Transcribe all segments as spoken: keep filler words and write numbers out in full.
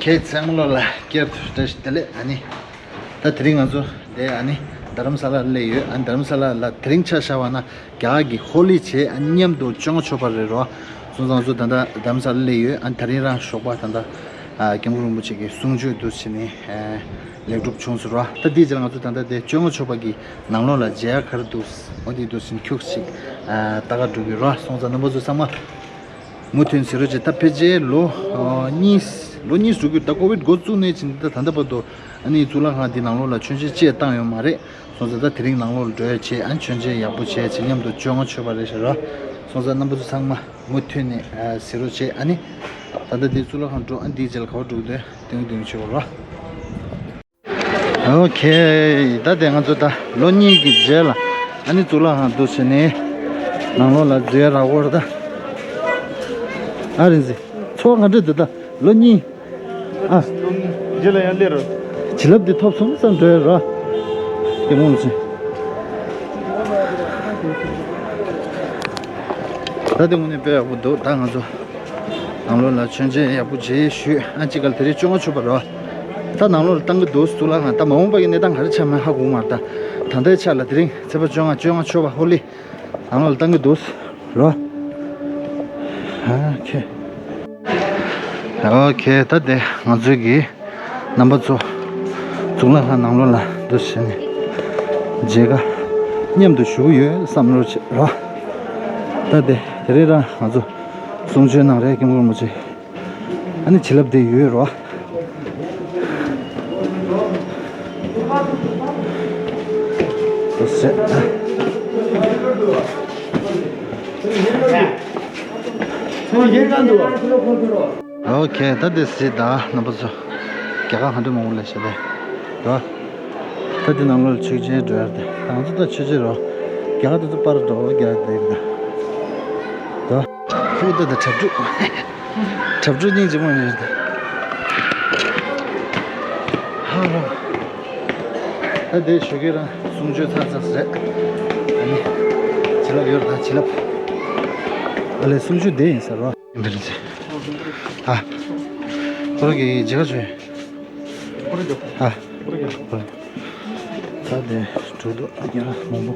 ཁྱེད་ཚང་མ་ལོ་ལ་བསྐྱར་དུ་བཀྲ་ཤིས་བདེ་ལེགས། ཨ་ནི་ད་དེ་རིང་ང་ཚོ་དེ་ཨ་ནི་རྡ་རམ་ས་ལ་སླེབས་ཡོད། ཨ་ནི་རྡ་རམ་ས་ལ་ལ་དེ་རིང་ཆ་བཞག་པ་ན་རྒྱ་གར་གྱི་ཧོ་ལི་བྱས། ཨ་ནི་མཉམ་དུ་བཅོ་ལྔ་མཆོད་པ་རེད་རོ། སོང་ཙང་ང་ཚོ་ད་ལྟ་རྡ་རམ་ས་ལ་སླེབས་ཡོད། ཨ་ནི་དེ་རིང་རང་ཞོགས་པ་ད་ལྟ་ཨ་སྐྱབས་མགོན་རིན་པོ་ཆེ་གི་གསུང་ཆོས་འདུག་བྱས་ནས་ཨ་ལེགས་གྲུབ་བྱུང་ཟེར་རོ། ད་དེའི་རྗེས་ལ་ང་ཚོ་ད་ལྟ་དེ་བཅོ་ལྔ་མཆོད་པ་གི་ནང་ལོགས་ལ་མཇལ་ཁ་རེ་འདུག་འོ་དེ་འདུག་བྱས་ནས་ཁྱུག་ཅིག་ཨ་ལྟ་ག་འགྲོ་གི་རོ། སོང་ཙང་རྣམ་པ་ཚོ་ཚང་མ་མུ་མཐུད་གཟིགས་རོགས་བྱེད། ད་ཕལ་ཆེར་ལོ་ཨ་གཉིས་ལོ་གཉིས་འགྲོ་གི་ད་ཀོ་བིད་འགོ་བཙུགས་ནས་བྱས་ནས་ད་ད་ལྟ་བར་དུ་ཨ་ནི་གཙུག་ལག་ཁང་འདི་ནང་ལོགས་ལ་མཆོད་མཇལ་ཅིག་བཏང་ཡོད་མ་རེད། སོང་ཙང་ད་དེ་རིང་ནང་ལོགས་ལ་འགྲོ་ཡ་བྱས། ཨ་མཆོད་མཇལ་ཡག་པོ་བྱས་བྱས་མཉམ་དུ་བཅོ་ལྔ་མཆོད་པ་རེད་ཤག་ར། སོང་ཙང་རྣམ་པ་ཚོ་ཚང་མ་མུ་མཐུད་ནས་ཨ་གཟིགས་རོགས་བྱེད། ཨ་ནི་ད་ལྟ་འདི་གཙུག་ལག་ཁང་འགྲོ། ཨ་འདིའི་རྗེས་ལ་ག་པར་འགྲོ་གི་འདུག་སྟོན་གི་འདུག་མཆོད་པ་ར། ཨོ་ཁེ། ད་དེ་ང་ཚོ་ད་ལོ་གཉིས་ཀྱི་རྗེས་ལ་ཨ་ནི་གཙུག་ལག་ཁང་འདུག་བྱས་ནས་ནང་ལོགས་ལ་འཛུལ་ཡ་རག་གོ་ར། ད་ཨ་རིན་ཟི་ཚོར་བ་ག་འདྲ་འདུག་ད་ལོ་གཉིས། ཨ། རྗེས་ལ་ཡང་སླེབས་རོགས། བྱིན་རླབས་འདི་ཐོབ་སོང་བསམ་འགྲོ་ཡ་ར། སྐྱབས་མགོན་ལ་ཕྱིན། ད་དེ་དངོས་གནས་དཔེ་ཡག་པོ་འདུག་ད་ང་ཚོ་ནང་ལོགས་ལ་མཆོད་མཇལ་ཡག་པོ་བྱས་ཞུས། ཨ་ཅི་ག་ལ་དེ་རིང་བཅོ་ལྔ་མཆོད་པ་རེད་བ། ད་ནང་ལོགས་ལ་བཏང་གི་འདུག་གཙུག་ལག་ཁང་། ད་མ་འོངས་པ་གི་གནས་སྟངས་ག་རེ་ཆགས་མིན་ཧ་གོ་མ་རེད། ད་ད་ལྟའི་ཆ་ལ་དེ་རིང་ཚེས་པ་བཅོ་ལྔ། བཅོ་ལྔ་མཆོད་པ་ཧོ་ལི་ནང་ལོགས་ལ་བཏང་གི་འདུག་རེད་བ། ཨོ་ཁེ། ཨོ་ཁེ། ད་དེ་ང་ཚོའི་གི་རྣམ་པ་ཚོ་གཙུག་ལག་ཁང་ནང་ལོགས་ལ་འདུག་བྱས་ནས་མཇལ་ཁ་མཉམ་དུ་ཞུ་གི་ཡོད་བསམ་རོགས་བྱེད་ར། ད་དེ་དེ་རིང་རང་ང་ཚོ་གསུང་ཆོས་གནང་རེད། སྐྱབས་མགོན་རིན་པོ་ཆེ་ཨ་ནི་བྱིན་རླབས་དེ་ཡོད་ར། འདུག་བྱས། ཨོ་ཁེ། ད་དེ་སྲིད་ད་རྣམ་པ་ཚོ་རྒྱ་གར་ག་འདྲ་མང་པོ་སླེབས་ཤག་དེ་ར། ད་དེ་ནང་ལོགས་ལ་མཆོད་མཇལ་འགྲོ་ཡ་རེད། ང་ཚོ་ད་མཆོད་མཇལ་རོ། རྒྱ་གར་དེ་ཚོ་པར་འགྲོ་རྒྱ་གར་དེ་རེད་ད། ད་ཧུ་ད་ད་གྲབ་གྲུ། གྲབ་གྲུ་སྙིང་རྗེ་མོ་རེད་ད། ཧ་ར། ད་དེ་ཞོགས་ཀས་རང་གསུང་ཆོས་ཚར་ཚར་རེད། ཨ་ནི་བྱིན་རླབས་ཡོད་རེད་ད། བྱིན་རླབས། ཨ་ལས་གསུང་ཆོས་དེ་ཡིན་ས་རོ། འདི་རེད་ཟེར། ཨ། ཁོ་རང་གི་མཇལ་ཁ་བྱོས། ཨ། ད་དེ་གྲུ་འདུག་རྒྱ་མང་པོ།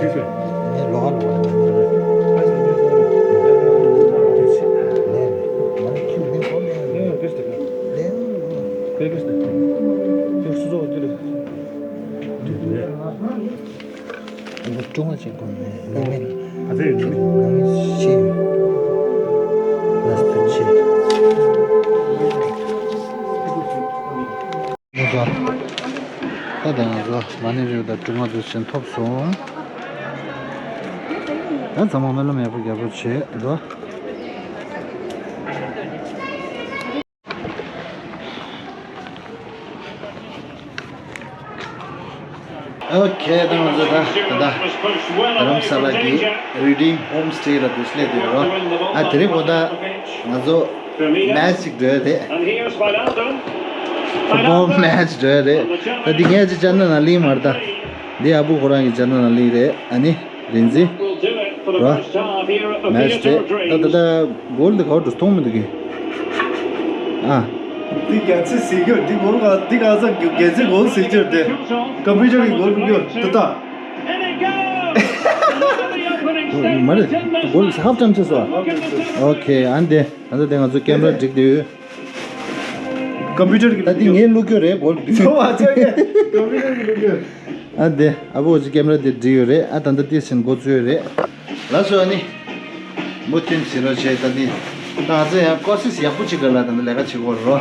ངས་ལོག་ལོག་ལས་ལས་ལས་ཁྱོད་མི་ཁོ་ནས་ལས་ལས་ལས། ལོ་ཀྲུང་ཨ་ཅིག་གོ་ནས་ནང་མི་ནང་མི་ཤི་ལ་སུ་ཆེ། ད་ལྟ་ང་ཚོ་མ་ཎི་རེ་བ་དང་སྒྲུབ་པ་འདི་བཞིན་ཐོབ་སོང་། ད་ཚང་མ་སྨོན་ལམ་ཡག་པོ་རྒྱག་རོགས་བྱེད་འགྲོ། ཨོ་ཁེ། ད་ང་ཚོ་ད་ད་ལྟ་རྡ་རམ་ས་ལ་གི་རི་ཌིམ་ཧོམ་སི་ཊེ་ལ་འདུག་སླེབས་ཡོད་རོ། ཨ་དེ་རིང་གོ་ད་ང་ཚོ་མེ་ཆི་ཅིག་འགྲོ་ཡ་རེད། ཕུཊ་བོལ་མེ་ཆི་འགྲོ་ཡ་རེད། ད་འདི་ངས་ཅི་ཅེ་ནལ་ནང་ལིང་མ་རེད་ད། འདི་ཨ་བུ་ཁོ་རང་གི་ཅེ་ནལ་ནང་ལིང་རེད། ཨ་ནི། རིན་འཛིན། ར། མེ་ཆི་དེ། ད་ད་ད་གོལ་འདི་ག་བར་དུ་མཐོང་མི་འདུག་གི། ཨ། འདི་རྒྱ་ཚིག་ཟེར་རྒྱུ་འདི་གོལ་ག་འདི་ག་ས་རྒྱ་ཚིག་གོལ་ཟེར་རྒྱུ་དེ། ཀམ་པུ་ཊར་གི་གོལ་རྒྱུ་འདི་ད། མ་རེད། གོལ་ཧབ་ཊེམ་ཆེ་སོ། ཨོ་ཁེ། ཨ་འདི་ད་ལྟ་དེ་ང་ཚོ་ཀེམ་ར་སྒྲིག་དུས། ཀམ་པུ་ཊར་གི་ད་འདི་ངའི་བླུག་རྒྱུ་རེད་གོལ་འདི། ཚོ་བ་ཚོ་ཡ་ཀམ་པུ་ཊར་གི་བླུག་རྒྱུ། ཨ་དེ་ཨ་བོ་ཅི་ཀེམ་ར་དེ་འགྲིག་ཡོད་རེད། ཨ་ད་ལྟ་དེ་བཞིན་འགོ་བཙུགས་ཡོད་རེད། ལགས་སོ། ཨ་ནི་མུ་མཐུད་བྱེད་རོགས་བྱེད། ད་ནི་ད་ང་ཚོ་ཡང་ཀོ་སིས་ཡག་པོ་བྱེད་དགོས་ལ། ད་ནི་ལས་ཀ་བྱེད་དགོས་རོ།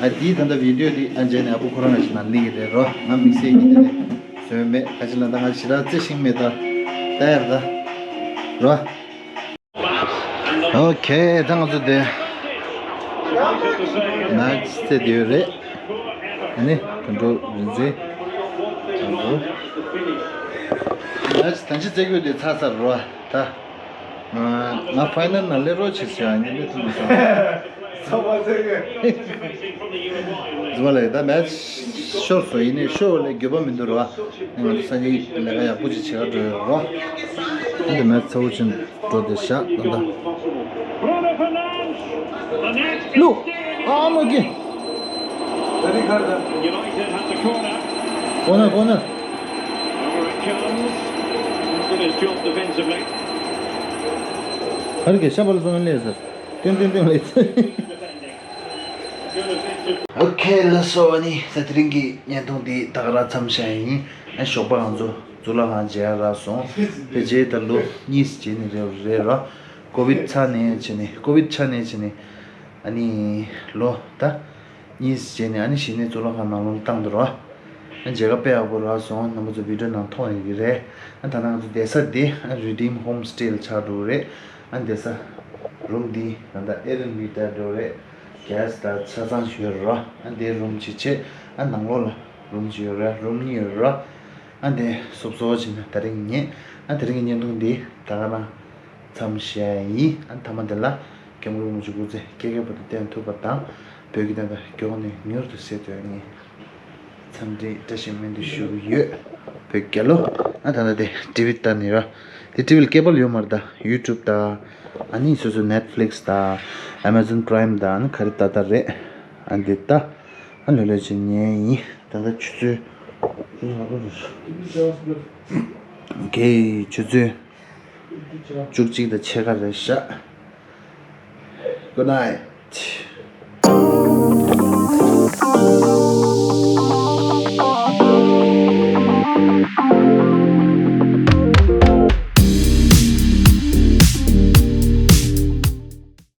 ཨ་དེའི་ད་ལྟ་བི་ཌིའོ་དེ་ཨ་མཇལ་ནས་ཨ་བུ་ཁོ་རང་ང་ཞིག་ན་ལི་གི་རེད་རོ། ང་དམིགས་བསལ་གྱི་དེ་ནས་བཟོས་མེད། ཁ་ཅིག་ལ་ད་ང་ཞི་ར་རྩེ་ཤིང་མེད་ད། ད་ཡར་ད་རོ། ཨོ་ཁེ། ད་ང་ཚོ་དེ་མེ་ཆི་རྩེ་དེ་ཡོད་རེད། ཨ་ནི་དོན་གྲུབ་རིན་འཛིན། དོན་གྲུབ་མེ་ཆི་ད་ཅི་རྩེ་དགོས་དེ་ཚར་ཚར་རོ། ད་ང་ཕའི་ནལ་ནང་སླེབས་རོགས་བྱེད་ཟེར། ཨ་ནི་སླེབས་ཐུབ་མི་སོང་། ཚོ་བ་ཚོ་ཡ། རྫུན་མ་ལས་ད་མེ་ཆི་ཤོར་སོང་། ཡིན་ནའི་ཤོར་བ་ལས་འགྱོད་པ་མི་འདུག་རོ། ང་ཚོ་སང་ཉིན་ལས་ཀ་ཡག་པོ་ཅིག་བྱེད་ག་འགྲོ་ཡོད་རོ། ཨ་འདི་མེ་ཆི་ཚ་བོ་ཅན་འགྲོ་དེ་བཞག་ད་ལྟ། ལུ། ཨ་མ་ཀི། ཀོ་ནར་ཀོ་ནར། ཧར་གི་ཤ་བལ་སོང་ལས་ཟེར། ཏན་ཏན་ཏན་ལས་ཟེར། ཨོ་ཁེ། ལགས་སོ། ཨ་ནི་ད་དེ་རིང་གི་བརྙན་ཐུང་འདི་ད་ག་རང་མཚམས་བཞག་ཡིན། ཨ་ཞོགས་པ་ང་ཚོ་གཙུག་ལག་ཁང་མཇལ་རག་སོང་། དེ་རྗེས་ད་ལོ་གཉིས་རྗེས་ནས་རེད་རེད་ར། ཀོ་བིད་ཚར་ནས་བྱས་ནས་ཀོ་བིད་ཚར་ནས་བྱས་ནས་ཨ་ནི་ལོ་ད་གཉིས་རྗེས་ནས་ཨ་ནི་གཞི་ནས་གཙུག་ལག་ཁང་ནང་ལོགས་ལ་བཏང་འདུག་ར། ཨ་མཇལ་ཁ་དཔེ་ཡག་པོ་རག་སོང་། རྣམ་པ་ཚོ་བི་ཌིའོ་ནང་མཐོང་ཡོད་ཀྱི་རེད། ཨ་ད་ནང་ང་ཚོ་བསྡད་ས་དེ་ཨ་རི་ཌིམ་ཧོམ་སི་ཊེ་ལ་ཆགས་འགྲོ་གི་རེད། ཨ་བསྡད་ས་རུམ་འདི་ད་ལྟ་ཨེར་བི་ཨེན་བི་ལྟར་འགྲོ་གི་རེད། གྷེ་སི་ད་ཆ་ཚང་ཞིག་ཡོད་རེད་ར། ཨ་འདི་རུམ་གཅིག་བྱས། ཨ་ནང་ལོགས་ལ་རུམ་གཅིག་ཡོད་རེད། རུམ་གཉིས་ཡོད་རེད་ར། ཨ་འདི་སོབ་སོབ་བྱས་ན་དེ་རིང་ཉལ། ཨ་དེ་རིང་གི་བརྙན་ཐུང་འདི་ད་ག་རང་མཚམས་བཞག་ཡིན། ཨ་མཐའ་མ་འདི་ལ་སྐྱབས་མགོན་རིན་པོ་ཆེ་སྐུ་ཚེ་བསྐལ་བརྒྱའི་བར་དུ་བརྟན་ཐུབ་པ་དང་། བོད་ཀྱི་བདེན་མཐའ་མགྱོགས་ནས་མྱུར་དུ་གསལ་ཐུབ་ཡོང་ངེས། འཚམས་འདྲི་བཀྲ་ཤིས་སྨོན་འདུན་ཞུ་གི་ཡོད། བོད་རྒྱལ་ལོ། ཨ་ད་ལྟ་དེ་ཊི་ཝི་ལྟ་ནི་ར། དེ་ཊི་ཝི་ལ་ཀེ་བལ་ཡོད་མ་རེད་ད། ཡུ་ཊུབ་ད། ཨ་ནི་སོ་སོ་ནེཊ་ཕི་ལིག་སི་ད། ཨེ་མ་ཛོན་པི་རའིམ་ད། ཨ་ནི་ག་རེ་ད་ད་རེད། ཨ་འདི་ད། ཨ་ལོ་ལོ་ཅིག་ཉལ་ཡིན། ད་ལྟ་ཆུ་ཚོད། ཨོ་ཁེ། ཆུ་ཚོད་བཅུ་གཅིག་དང་ཕྱེད་ཀ་རེད་ཤག Good night.